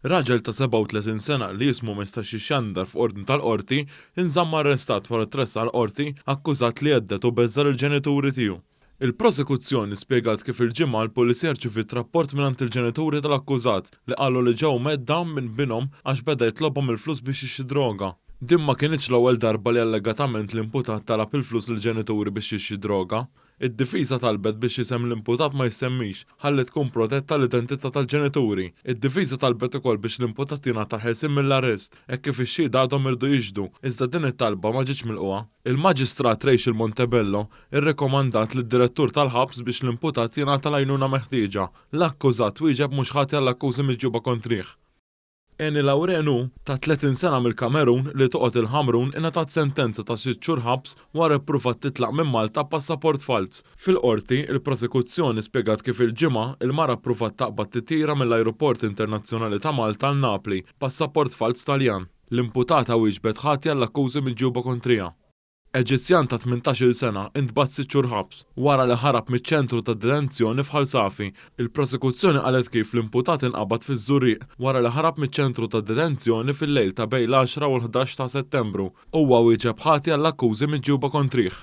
Raġel ta' 37 sena li ismu ma jistax jixxandar fuq ordni tal-Qorti inżamm arrestat wara tressaq l-Qorti akkużat li hedded u beżża' lill-ġenituri tiegħu. Il-Prosekuzzjoni spjegat kif il-Ġimgħa l-Pulizija rċiviet rapport mingħand il-ġenituri tal-akkużat li qalu li ġew mhedda minn binhom għax beda jitlobhom il-flus biex jixtri droga. Din ma kinitx l-ewwel darba li allegatament l-imputat talab il-flus lill-ġenituri biex jixtri droga. Id-difiża talbet biex isem l-imputat ma jissemmix ħalli tkun protetta l-identità tal-ġenituri. Id-difiża talbet ukoll biex l-imputat jingħata l-ħelsien mill-arrest hekk kif ix-xhieda għadhom iridu jixhdu, iżda din it-talba ma ġietx milqugħa. Il-Maġistrat Rachel Montebello rrekomandat lid-Direttur tal-ħabs biex l-imputat jingħata l-għajnuna meħtieġa. L-akkużat wieġeb mhux ħati għall-akkużi miġjuba kontrih. Eni Laurenu, ta' 30 sena mill-Kamerun li toqgħod il-Ħamrun ingħatat sentenza ta' sitt xhur ħabs wara ppruvat titlaq minn Malta b'passaport falz. Fil-Qorti, il-Prosekuzzjoni spjegat kif il-Ġimgħa, il-mara ppruvat taqbad titjira mill-Ajruport Internazzjonali ta' Malta għal Napli b'passaport falz Taljan. L-imputata wieġbet ħatja għall-akkużi miġjuba kontriha. Eġizzjan ta' 18-il sena intbagħat sitt xhur ħabs wara li ħarab miċ-ċentru ta' detenzjoni f'Ħal Safi. Il-Prosekuzzjoni qalet kif l-imputat inqabad fiż-Żurrieq wara li ħarab miċ-ċentru ta' detenzjoni fil-lejl ta' bejn l-għaxra u l-ħdax ta' Settembru. Huwa wieġeb ħati għall-akkużi miġjuba kontrih.